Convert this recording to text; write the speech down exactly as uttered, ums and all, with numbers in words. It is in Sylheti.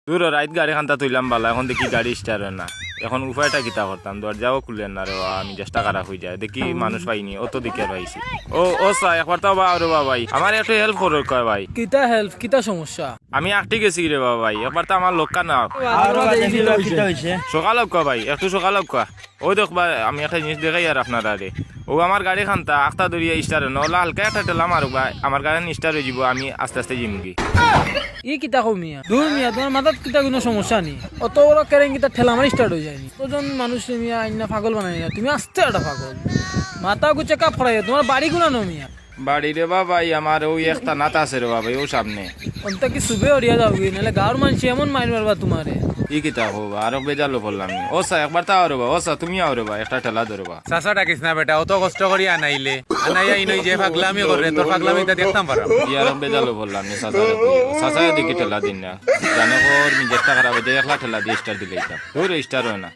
দূর, রাইত গাড়ি খান্তা থইলাম বালা, এখন দেখি গাড়ি স্টার্ট অয় না। এখন উপায়টা কিতা করতাম? দরজাও খুলের না রে বা, আমি চেষ্টা খারাপ অই যায়। দেখি মানুষ পাইনি, অত দেখি আর পাইছি। ও, ও চাচা, একবার তাও বা আও রে বা ভাই, আমার একটু হেল্প করো কয় ভাই। কিতা হেল্প? কিতা সমস্যা? আমি আটকি গেছি রে বা ভাই, একবার তো আমার লক্কা না। আরো বাদে এই যে কিতা অইছে? সকাল অউক্কা ভাই, একটু সকাল অউক্কা। ও দেখ বা, আমি একটা জিনিস দেখাইয়ার আপনারারে। ও আমার গাড়ি খান্তা আখতা ধরিয়া স্টার্ট অয় না, ওলা হালকা একটা ঠেলা মারুক বা, আমার গাড়ি স্টার্ট অই যিবো, আমি আস্তে আস্তে যিমুগি। ই কিতা কও মিয়া? দূর মিয়া, তুমার মাথাত কিতা কুনু সমস্যা নি? অত বড় কেরেন কিতা ঠেলা মারি স্টার্ট অই যায়নি? কতজন মানুষ মিয়া আইন্না পাগল বানাই না, তুমি আস্তে একটা পাগল। মাথা গু চেক আপ করাইও, তুমার বাড়ি কুনানো মিয়া? বাড়ি রে বা ভাই, আমার ওই এক থানাত আছে রে বা ভাই, ও সামনে। অন্তা কি সুবে অরিয়া যাওগি, নাইলে গাঁওর মানষে এমন মাইর মারবা তুমারে। ই কিতা কও বা, আরো বেজালো পড়লাম নি। ও চাচা, একবার তাও রে বা, ও চাচা, তুমি আও রে বা, একটা ঠেলা ধরো বা। চাচা ডাকিস না বেটা, অত কষ্ট করি আনাইলে। আনাইয়া ইনই যে পাগলামি করে, তোর পাগলামি ইতা দেখতাম পারাম। ই আরো বেজালো পড়লাম নি, চাচা রে কই। চাচা দেখি ঠেলা দিন না। জানে কর, মেজাজটা খারাপ অই যায়, একলা ঠেলা দিয়া স্টার্ট দিলাইতাম। ধরো, স্টার্ট অয় না।